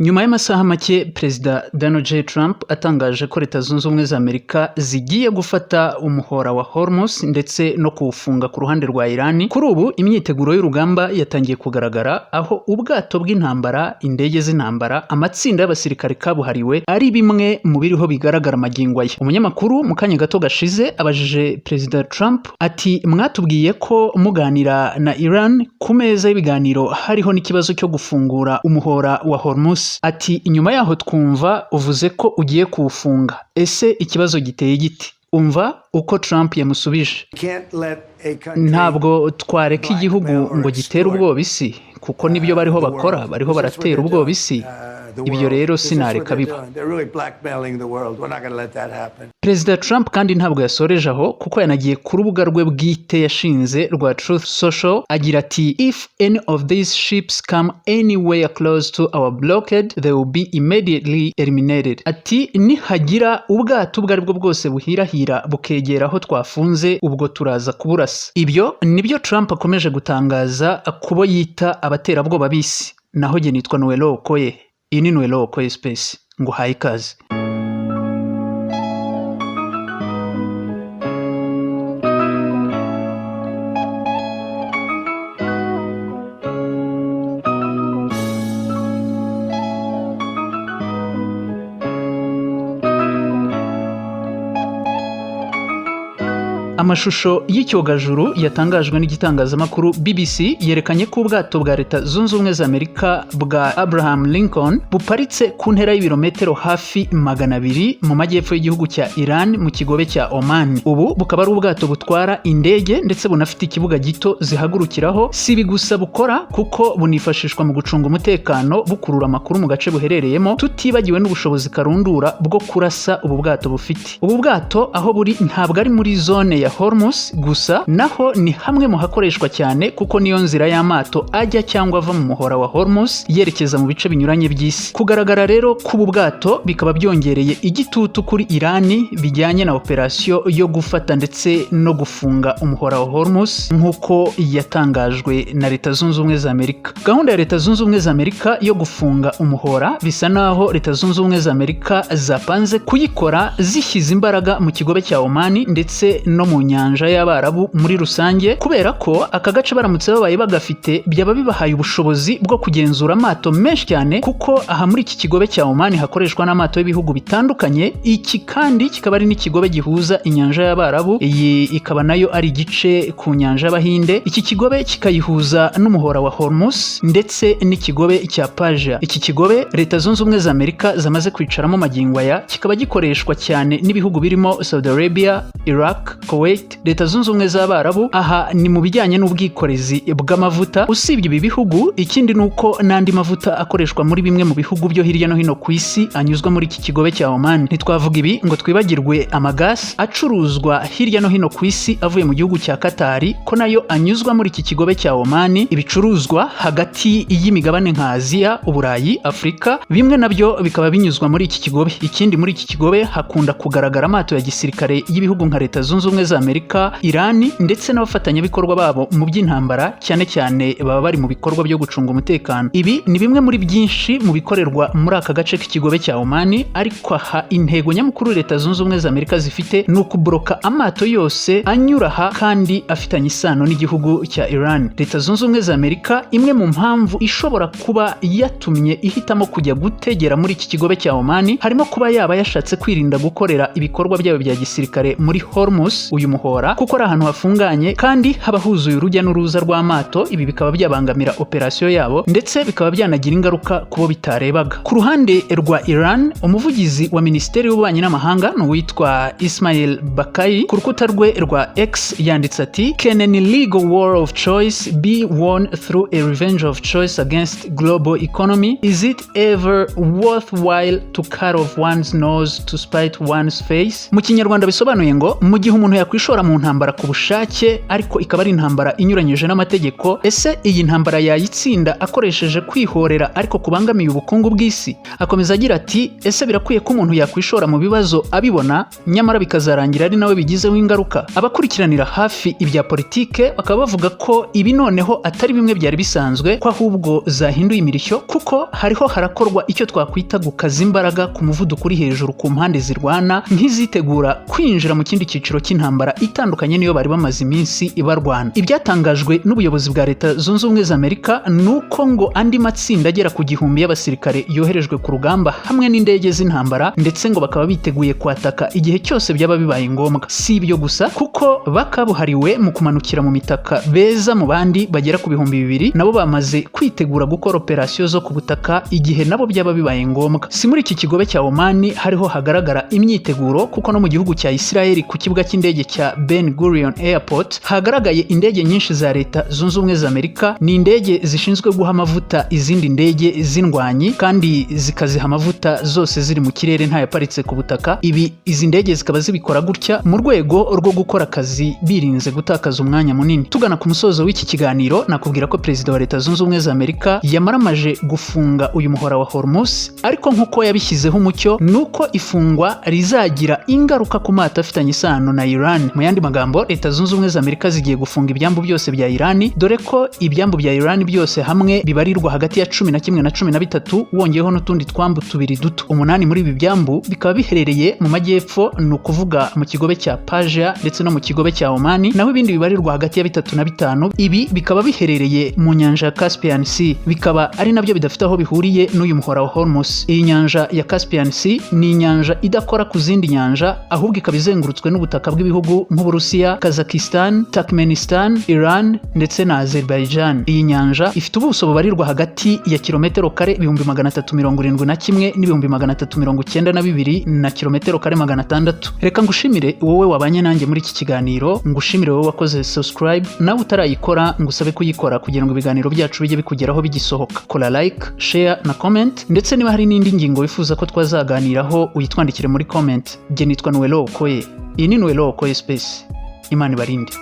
Nyuma y'amasaha make Perezida Donald J. Trump atangaje ko Leta Zunze Ubumwe za Amerika zigiye gufata umuhora wa Hormuz ndetse no kuwufunga ku ruhande rwa Iran, kuri ubu imyiteguro y'urugamba yatangiye kugaragara, aho ubwato bw'intambara, indege z'intambara, amatsinda y'abasirikare kabuhariwe ari bimwe mu biriho bigaragara magingo aya. Umunyamakuru mu kanya gato gashize abajije Perezida Trump ati: "Mwatubwiye ko muganira na Iran ku meza y'ibiganiro hariho n'ikibazo cyo gufungura umuhora wa Hormuz." Ati: "Inyuma yaho twumva uvuze ko ugiye kuwufunga, ese ikibazo giteye gite?" Umva uko Trump yamusubije: "Ntabwo twareka igihugu ngo gitere ubwoba isi, kuko nibyo bariho bakora, bariho baratera ubwoba isi. Ibyo rero sinareka biba." Perezida Trump kandi ntabwo yasoreje aho, kuko yanagiye ku rubuga rwe bwite yashinze rwa Truth Social, agira ati: "If any of these ships come anywhere close to our blockade, they will be immediately eliminated." Ati: "Nihagira ubwato ubwo aribwo bwose buhirahira bukegera aho twafunze, ubwo turaza kuburasa." Ibyo nibyo Trump akomeje gutangaza kubo yita abaterabwoba b'isi. Naho jye nitwa Noelo Okoye, iyi ni Noelo Okoye Space, nguhaye ikaze. Amashusho y'icyogajuru yatangajwe n'igitangazamakuru BBC yerekanye ko ubwato bwa Leta Zunze Ubumwe za Amerika bwa Abraham Lincoln buparitse ku ntera y'ibirometero hafi 200 mu majyepfo y'igihugu cya Iran, mu kigobe cya Oman. Ubu bukaba ari ubwato butwara indege ndetse bunafite ikibuga gito zihagurukiraho. Si ibi gusa bukora, kuko bunifashishwa mu gucunga umutekano, bukurura amakuru mu gace buherereyemo, tutibagiwe n'ubushobozi karundura bwo kurasa ubu bwato bufite. Ubu bwato aho buri ntabwo ari muri zone ya Hormuz gusa, naho ni hamwe mu hakoreshwa cyane, kuko niyo nzira y'amato ajya cyangwa ava mu muhora wa Hormuz yerekeza mu bice binyuranye by'isi. Kugaragara rero k'ubu bwato bikaba byongereye igitutu kuri Irani bijyanye na operasiyo yo gufata ndetse no gufunga umuhora wa Hormuz nk'uko yatangajwe na Leta Zunze Ubumwe za Amerika. Gahunda ya Leta Zunze Ubumwe za Amerika yo gufunga umuhora, bisa naho Leta Zunze Ubumwe za Amerika zapanze kuyikora zishyize imbaraga mu kigobe cya Omani ndetse no mu nyanja y'Abarabu muri rusange, kubera ko aka gace baramutse babaye bagafite byaba bibahaye ubushobozi bwo kugenzura amato menshi cyane, kuko aha muri iki kigobe cya Omani hakoreshwa n'amato y'ibihugu bitandukanye. Iki kandi kikaba ari n'ikigobe gihuza inyanja y'Abarabu, iyi ikaba nayo ari igice ku nyanja y'Abahinde, iki kigobe kikayihuza n'umuhora wa Hormuz ndetse n'ikigobe cya Persia. Iki kigobe Leta Zunze Ubumwe za Amerika zamaze kwicaramo magingo aya kikaba gikoreshwa cyane n'ibihugu birimo Saudi Arabia, Iraq, Kuwait, Leta Zunze Ubumwe z'Abarabu. Aha ni mu bijyanye n'ubwikorezi bw'amavuta. Usibye ibi bihugu, ikindi ni uko n'andi mavuta akoreshwa muri bimwe mu bihugu byo hirya no hino ku isi anyuzwa muri iki kigobe cya Oman. Ntitwavuga ibi ngo twibagirwe amagasi acuruzwa hirya no hino ku isi avuye mu gihugu cya Katari, ko nayo anyuzwa muri iki kigobe cya Oman. Ibicuruzwa hagati y'imigabane nka Aziya, Uburayi, Afurika, bimwe nabyo bikaba binyuzwa muri iki kigobe. Ikindi, muri iki kigobe hakunda kugaragara amato ya gisirikare y'ibihugu nka Leta Zunze Ubumwe za Amerika, Irani ndetse n'abafatanyabikorwa babo mu by'intambara, cyane cyane baba bari mu bikorwa byo gucunga umutekano. Ibi ni bimwe muri byinshi mu bikorerwa muri aka gace k'ikigobe cya Omani. Ariko aha intego nyamukuru Leta Zunze Ubumwe za Amerika zifite ni ukuboroka amato yose anyura aha kandi afitanye isano n'igihugu cya Iran. Leta Zunze Ubumwe za Amerika, imwe mu mpamvu ishobora kuba yatumye ihitamo kujya gutegera muri iki kigobe cya Omani, harimo kuba yaba yashatse kwirinda gukorera ibikorwa byayo bya gisirikare muri Hormuz, uyu muhora, kuko ari ahantu hafunganye kandi haba huzuye urujya n'uruza rw'amato. Ibi bikaba byabangamira operasiyo yabo ndetse bikaba byanagira ingaruka ku bo bitarebaga. Ku ruhande rwa Iran, umuvugizi wa Minisiteri y'Ububanyi n'Amahanga ni uwitwa Ismail Baqai. Ku rukuta rwe rwa X yanditse ati: "Can an illegal war of choice be won through a revenge of choice against global economy? Is it ever worthwhile to cut off one's nose to spite one's face?" Mu Kinyarwanda bisobanuye ngo: mu gihe umuntu yakwishyura yakwishora mu ntambara ku bushake, ariko ikaba ari intambara inyuranyije n'amategeko, ese iyi ntambara yayitsinda akoresheje kwihorera ariko kubangamiye ubukungu bw'isi? Akomeza agira ati: "Ese birakwiye ko umuntu yakwishora mu bibazo abibona, nyamara bikazarangira ari nawe bigizeho ingaruka?" Abakurikiranira hafi ibya politike bakaba bavuga ko ibi noneho atari bimwe byari bisanzwe, ko ahubwo zahinduye imirishyo, kuko hariho harakorwa icyo twakwita gukaza imbaraga ku muvuduko uri hejuru ku mpande zirwana, nk'izitegura kwinjira mu kindi cyiciro cy'intambara itandukanye n'iyo bari bamaze iminsi ibarwana. Ibyatangajwe n'ubuyobozi bwa Leta Zunze Ubumwe za Amerika ni uko ngo andi matsinda agera ku 1000 y'abasirikare yoherejwe ku rugamba hamwe n'indege z'intambara, ndetse ngo bakaba biteguye kwataka igihe cyose byaba bibaye ngombwa. Si ibyo gusa, kuko bakabuhariwe mu kumanukira mu mitaka beza mu bandi bagera ku 2000 nabo bamaze kwitegura gukora operasiyo zo ku butaka igihe nabo byaba bibaye ngombwa. Si muri iki kigobe cya Omani hariho hagaragara imyiteguro, kuko no mu gihugu cya Israel, ku kibuga cy'indege cya Ben Gurion Airport, hagaragaye indege nyinshi za Leta Zunze Ubumwe za Amerika. Ni indege zishinzwe guha amavuta izindi ndege z'indwanyi, kandi zikaziha amavuta zose ziri mu kirere, ntayaparitse ku butaka. Ibi izi ndege zikaba zibikora gutya mu rwego rwo gukora akazi birinze gutakaza umwanya munini. Tugana ku musozo w'iki kiganiro, nakubwira ko Perezida wa Leta Zunze Ubumwe za Amerika yamaramaje gufunga uyu muhora wa Hormuz, ariko nk'uko yabishyizeho umucyo, ni uko ifungwa rizagira ingaruka ku mato afitanye isano na Iran. Mu yandi magambo, Leta Zunze Ubumwe za Amerika zigiye gufunga ibyambu byose bya Iran, dore ko ibyambu bya Iran byose hamwe bibarirwa hagati ya 11 na 13, wongeyeho n'utundi twambu tubiri duto. Umunani muri ibi byambu bikaba biherereye mu majyepfo, ni ukuvuga mu kigobe cya Persia ndetse no mu kigobe cya Omani, naho ibindi bibarirwa hagati ya bitatu na bitanu, ibi bikaba biherereye mu nyanja ya Caspian Sea, bikaba ari nabyo bidafite aho bihuriye n'uyu muhora wa Hormuz. Iyi nyanja ya Caspian Sea ni inyanja idakora ku zindi nyanja, ahubwo ikaba izengurutswe n'ubutaka bw'ibihugu nk'Uburusiya, Kazakhstan, Turkmenistan, Iran ndetse na Azerbaijan. Iyi nyanja ifite ubuso bubarirwa hagati ya kilometero kare 371,392,600 na kilometero kare 600. Reka ngushimire wowe wabanye nanjye muri iki kiganiro, ngushimire wowe wakoze subscribe, nawe utarayikora ngusabe kuyikora kugira ngo ibiganiro byacu bijye bikugeraho bigisohoka. Kora like, share na comment, ndetse niba hari n'indi ngingo wifuza ko twazaganiraho uyitwandikire muri comment. Jye nitwa Noelo Okoye, iyi ni Noelo Okoye Space. Imana ibarinde.